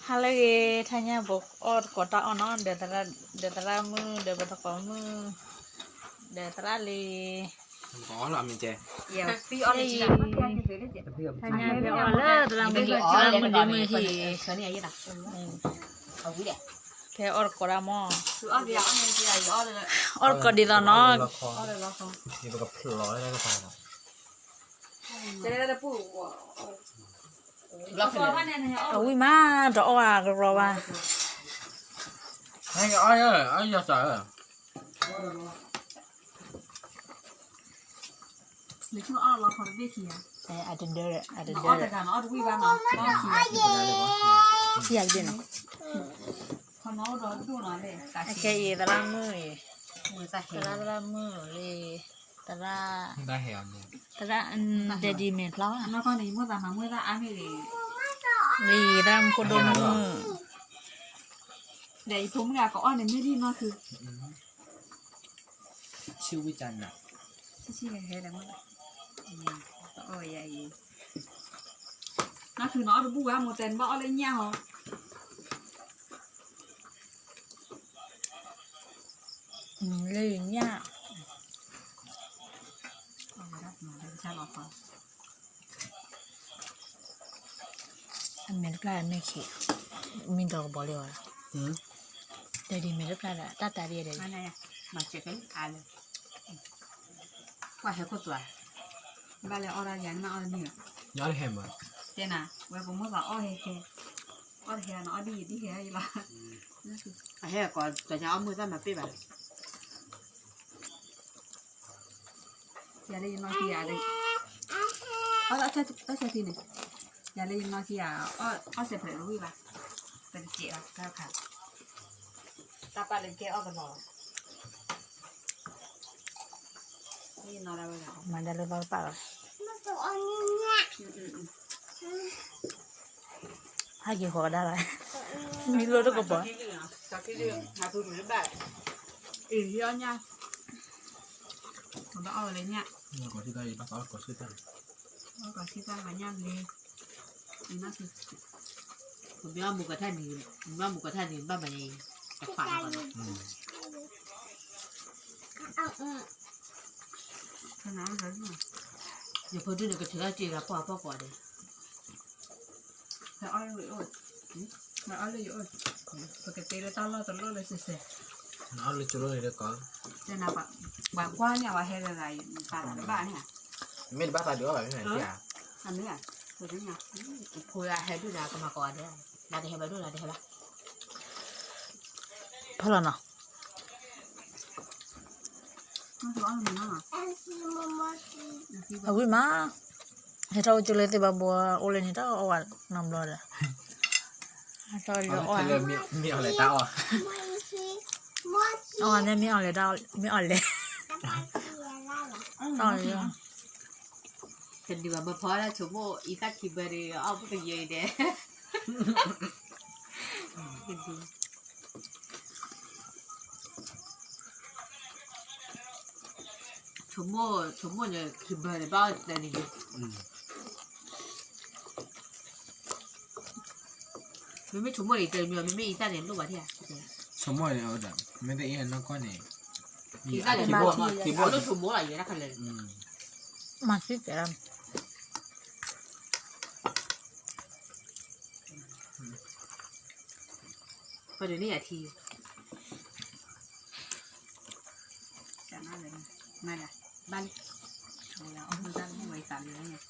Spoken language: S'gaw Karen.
ဟါလၢအဂ့ၤ, ထါညါပအီၣ်သကိးတၢ်အီၣ်နီၤ, ဒီးသရၣ်မုၣ်, ဒီးပသကိးမုၣ်, ဒီးသရၣ်လံၤ, ထါညါဖဲအီၣ်လၢသရၣ်မုၣ်, သရၣ်မုၣ်ဒ့မုၣ်ဟံၣ်, ဖဲအီၣ်သကိးတၢ်မၢ်, အီၣ်သကိးဒ်သိးနီၤ, အဝံၣ်မး, တအီၣ်အကရီဘၣ်, အတဒၢ, အတဒၢ, ခံဂၤတဘ့ၣ်နီၤ, ခဲအံၤသရၣ်မုၣ်အံၤ, သရၣ်သရၣ်မုၣ်လံ, သရၣ်, သရၣ်, daddy မဲာ်ဖျါဘၣ်, လံသရၣ်မုၣ်ဖိဒိၣ်မုၣ် ဒီးယဖိမုၣ်အကအီၣ်န့ၣ်မ့ၢ်လံနီၢ်ခု, ဆံဝံၣ်တၢ်နး, ဆံဆံဟဲဟဲလၢမုၢ်, အီၣ်ယၤအံၤ, နီၢ်ခုနီၤအီၣ်တဘူၣ်ဘၣ် မိၢ်တဲနဘၣ်အီၣ်လၢညၣ်ဟီ, လၢညၣ် အမဲာ်တဖျၢၣ်မ့ၢ်ခံ, မ့ၢ်ဒီကဘီလံဝဲ, ဒီးဒ်မဲာ်တဖျၢၣ်ဒီး တၢ်တၤဒ်ဒီး, ပှၤဟဲခိၣ်သွါ, ဘၣ်လဲၤအီၣ်ဒၣ်ယၤနမ့ၢ်အီၣ်တမံၤဘၣ်, တဲနၤ, ဝဲပမိၢ်ပှၢ်အီၣ်ဟဲဟဲ, အီၣ်တဟဲနီၤ အီၣ်ဒ်ယံာ်ဒ်ဟဲအံၤလီၤ, အဟဲကီး တၢ်ညါအီၣ်မုၢ်တၢ်မၤပ့ၢ်ဘၣ် ယၤလၢယနီၢ်ကံယၤလၢ, အီၣ်ဆၢထံန့ၣ်, ယၤလၢယနီၢ်ကံယၤ, အီၣ်စဲးဖျဲးတဝံၣ်ဘၣ်, ပတစဲးဘၣ်တၢ်ခါ, တၢ်ပာ်လၢကဲအီၣ်တနီၤဘၣ်, မၤဒၣ်လၢဘၣ်ပာ်လီၤ, ဟဲက့ၤဃီၤကဒါလီၤ, မံလိတကပီၤ, အ့ၣ် ဟံးအီၣ်ညၣ်, ဘၣ်အီၣ်ဝဲလၢညၣ်, ကီၢ်ဆံတၢ်, ကီၢ်ဆံတၢ်, ကီၢ်ဆံတၢ်ဂၤညၣ်လံ, ပမ့ၢ်အီၣ်မူကထါန့ၣ်, ပမ့ၢ်အီၣ်မူကထါန့ၣ် ဘၣ်မၤန့ၣ်, တခွးလီၤ, ယဖိဒုန့ၣ်ကထုးထီၣ်စ့ဂၤပှၢ်ပှၢ်ပှၢ်ဒီး အီၣ်လၢယအိၣ်, ပကတဲလၢတၢ်လီၢ်တလီၢ်လၢစဲးစဲး, အီၣ်လၢကၠိလီၢ်န့ၣ်လၢကီး, ပှၤကွၢ်န့ၣ် အဝဲဟဲလၢဂၤအံၤ ပာ်သးတဘၣ်န့ၣ်, မ့ၢ်တဘၣ်သးဒုးအီၣ်ဘၣ်မ့ၢ်, အမ့ၢ်, ဖိဟဲဒုးနၤကမၤကိးဂၤဒဲး, နတဟဲဘၣ်ဒိၣ်နတဟဲဘၣ်, ဖီလီၤနီၤ အဝံၣ်မး, ဟဲထီၣ်အိၣ်ကၠိလၢသ့ၣ်ဘၣ်ဘိ အိၣ်လၢန့ၣ်တၢ်အီၣ်ဝဲနီတဘျီဒီး, အီၣ်ဝဲ, မ့ၢ်အီၣ်လဲၣ်တၢ်အီၣ်, အီၣ်ဝဲန့ၣ်မ့ၢ်အီၣ်လဲၣ်တၢ်အီၣ်, မ့ၢ်အီၣ်လဲၣ်, တၢ်အီၣ်လီၤ တနံၤဘၣ်မၢဖီလၢဆိကမိၣ် အံသၣ်ခံဘၢန့ၣ် အီၣ်ဘၣ်ကယဲၢ်အံၤဒဲး, ဆိကမိၣ်, ဆိကမိၣ်န့ၣ် ခံဘၢန့ၣ်ဘၣ်တနံၤဒဲး, မ့မ့ၢ်ဆိကမိၣ်န့ၣ် တမံၤ မ့မ့ၢ်အံသၣ်န့ၣ် လိၣ်ဘၣ်ထံၣ်ဧါ, ဆိကမိၣ်န့ၣ် မ့ၢ်တအံၤနီၢ်ကီၢ်န့ၣ်, အံသၣ်န့ၣ် လိၣ်ဆိကမိၣ်လီၤ ယဲဒၣ်ခါလၢာ်, မၤသံကဲး ပဒုးန့ၢ်ယၤထံ, ဘၣ်လံ, အီၣ်မုၢ်တၢ်မုၢ်ဝဲသးလံန့ၣ်